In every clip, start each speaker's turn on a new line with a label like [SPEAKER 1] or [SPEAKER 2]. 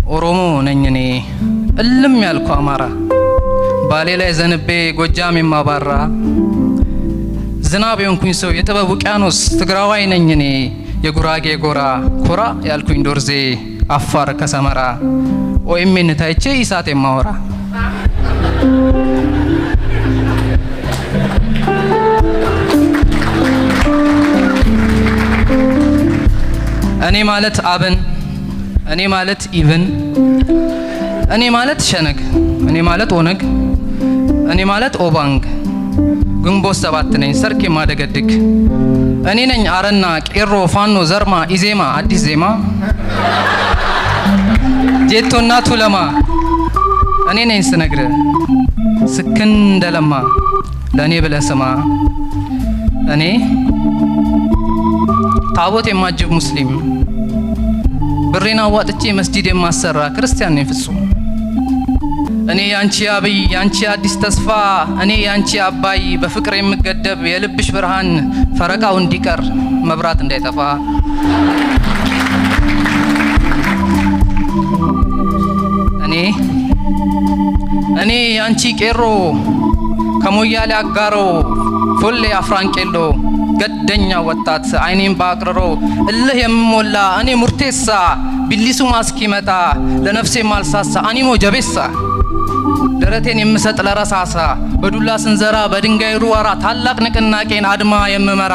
[SPEAKER 1] ኦሮሞ ነኝ እኔ እልም ያልኩ አማራ፣ ባሌ ላይ ዘንቤ ጎጃም የማባራ፣ ዝናብ የሆንኩኝ ሰው የጥበብ ውቅያኖስ፣ ትግራዋይ ነኝ እኔ የጉራጌ ጎራ፣ ኮራ ያልኩኝ ዶርዜ አፋር ከሰመራ፣ ኦኤምኤን ታይቼ ኢሳት የማወራ። እኔ ማለት አብን፣ እኔ ማለት ኢብን፣ እኔ ማለት ሸነግ፣ እኔ ማለት ኦነግ፣ እኔ ማለት ኦባንግ፣ ግንቦት 7 ነኝ ሰርክ የማደገድግ። እኔ ነኝ አረና፣ ቄሮ፣ ፋኖ፣ ዘርማ፣ ኢዜማ፣ አዲስ ዜማ፣ ጄቶና ቱለማ። እኔ ነኝ ስነግር ስክን እንደለማ፣ ለእኔ ብለህ ስማ። እኔ ታቦት የማጅብ ሙስሊም፣ ብሬን አዋጥቼ መስጂድ የማሰራ ክርስቲያን ነኝ ፍጹም። እኔ ያንቺ አብይ፣ ያንቺ አዲስ ተስፋ፣ እኔ ያንቺ አባይ፣ በፍቅር የምገደብ የልብሽ ብርሃን ፈረቃው እንዲቀር መብራት እንዳይጠፋ። እኔ ያንቺ ቄሮ ከሞያሌ አጋሮ ፎሌ አፍራንቄሎ፣ ገደኛ ወጣት አይኔን በአቅርሮ እልህ የምሞላ፣ እኔ ሙርቴሳ ቢሊሱማ እስኪመጣ ለነፍሴ ማልሳሳ፣ አኒሞ ጀቤሳ ደረቴን የምሰጥ ለረሳሳ፣ በዱላ ስንዘራ በድንጋይ ሩዋራ ታላቅ ንቅናቄን አድማ የምመራ።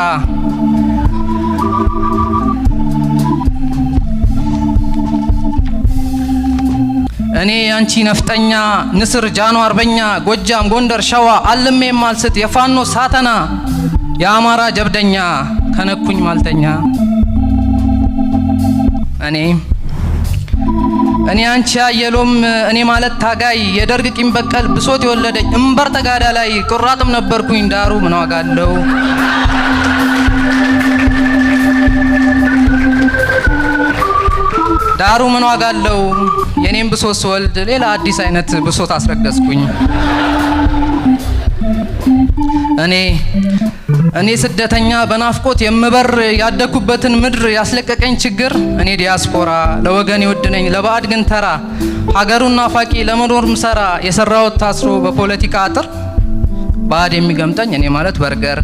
[SPEAKER 1] እኔ ያንቺ ነፍጠኛ ንስር ጃኖ አርበኛ፣ ጎጃም ጎንደር ሸዋ አልሜ የማልስት የፋኖ ሳተና፣ የአማራ ጀብደኛ ከነኩኝ ማልተኛ። እኔ አንቺ አየሎም፣ እኔ ማለት ታጋይ የደርግ ቂም በቀል ብሶት የወለደኝ እምበር ተጋዳ ላይ ቁራጥም ነበርኩኝ፣ ዳሩ ምን ዋጋ አለው? ዳሩ ምን ዋጋ አለው? የኔም ብሶት ስወልድ ሌላ አዲስ አይነት ብሶት አስረገዝኩኝ። እኔ ስደተኛ በናፍቆት የምበር፣ ያደግኩበትን ምድር ያስለቀቀኝ ችግር፣ እኔ ዲያስፖራ ለወገን የውድ ነኝ ለባዕድ ግን ተራ፣ ሀገሩን ናፋቂ ለመኖር ምሰራ፣ የሰራሁት ታስሮ በፖለቲካ አጥር ባዕድ የሚገምጠኝ እኔ ማለት በርገር።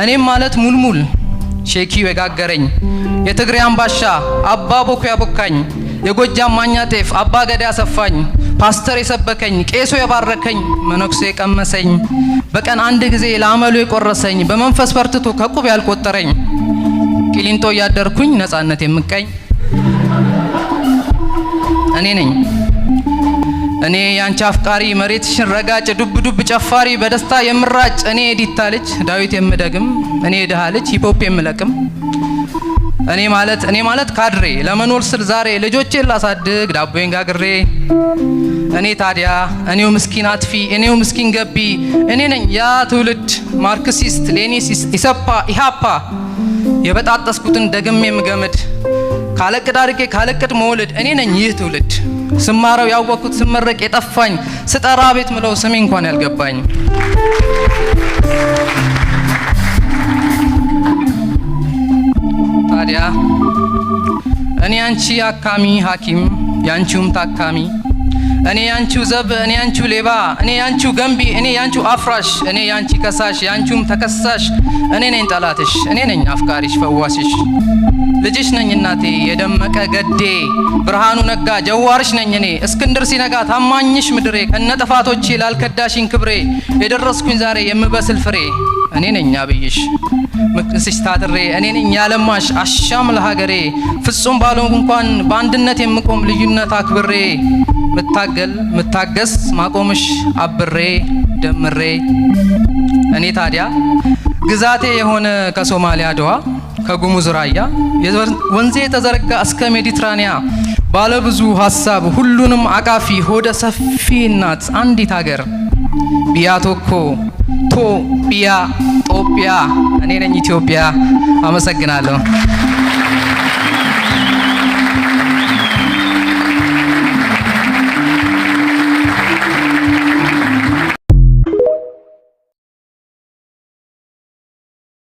[SPEAKER 1] እኔም ማለት ሙልሙል ሼኪው የጋገረኝ፣ የትግሬ አምባሻ አባ ቦኩ ያቦካኝ፣ የጎጃም ማኛ ጤፍ አባ ገዳ ያሰፋኝ፣ ፓስተር የሰበከኝ፣ ቄሱ የባረከኝ፣ መነኩሴ የቀመሰኝ፣ በቀን አንድ ጊዜ ለአመሉ የቆረሰኝ፣ በመንፈስ በርትቶ ከቁብ ያልቆጠረኝ፣ ቂሊንጦ እያደርኩኝ ነጻነት የምቀኝ እኔ ነኝ። እኔ ያንቺ አፍቃሪ መሬትሽን ረጋጭ ዱብ ዱብ ጨፋሪ በደስታ የምራጭ፣ እኔ የዲታ ልጅ ዳዊት የምደግም፣ እኔ የድሃ ልጅ hip hop የምለቅም። እኔ ማለት ካድሬ ለመኖር ስል ዛሬ ልጆቼን ላሳድግ ዳቦዬን ጋግሬ። እኔ ታዲያ እኔው ምስኪን አጥፊ፣ እኔው ምስኪን ገቢ፣ እኔ ነኝ ያ ትውልድ ማርክሲስት ሌኒሲስት ኢሰፓ ኢሃፓ፣ የበጣጠስኩትን ደግሜ የምገምድ፣ ካለቅድ አድርጌ ካለቅድ መውለድ። እኔ ነኝ ይህ ትውልድ ስማረው ያወቅኩት ስመረቅ የጠፋኝ፣ ስጠራ ቤት ምለው ስሜ እንኳን ያልገባኝ። ታዲያ እኔ ያንቺ አካሚ ሐኪም ያንቺውም ታካሚ፣ እኔ ያንቺው ዘብ፣ እኔ ያንቺው ሌባ፣ እኔ ያንቺው ገንቢ፣ እኔ ያንቺው አፍራሽ፣ እኔ ያንቺ ከሳሽ ያንቺውም ተከሳሽ፣ እኔ ነኝ ጠላትሽ፣ እኔ ነኝ አፍቃሪሽ ፈዋሽሽ፣ ልጅሽ ነኝ እናቴ የደመቀ ገዴ ብርሃኑ ነጋ ጀዋርሽ ነኝ እኔ እስክንድር ሲነጋ ታማኝሽ ምድሬ፣ ከነ ጥፋቶቼ ላልከዳሽኝ ክብሬ የደረስኩኝ ዛሬ የምበስል ፍሬ። እኔ ነኝ አብይሽ ምክስሽ ታጥሬ፣ እኔ ነኝ ያለማሽ አሻም ለሀገሬ፣ ፍጹም ባልሆንኩ እንኳን በአንድነት የምቆም ልዩነት አክብሬ፣ ምታገል ምታገስ ማቆምሽ አብሬ ደምሬ። እኔ ታዲያ ግዛቴ የሆነ ከሶማሊያ አድዋ ከጉሙዝ ራያ፣ ወንዜ የተዘረጋ እስከ ሜዲትራኒያ፣ ባለብዙ ሀሳብ ሁሉንም አቃፊ ሆደ ሰፊ እናት አንዲት ሀገር፣ ቢያቶኮ ቶ ቢያ ጦቢያ፣ እኔ ነኝ ኢትዮጵያ። አመሰግናለሁ።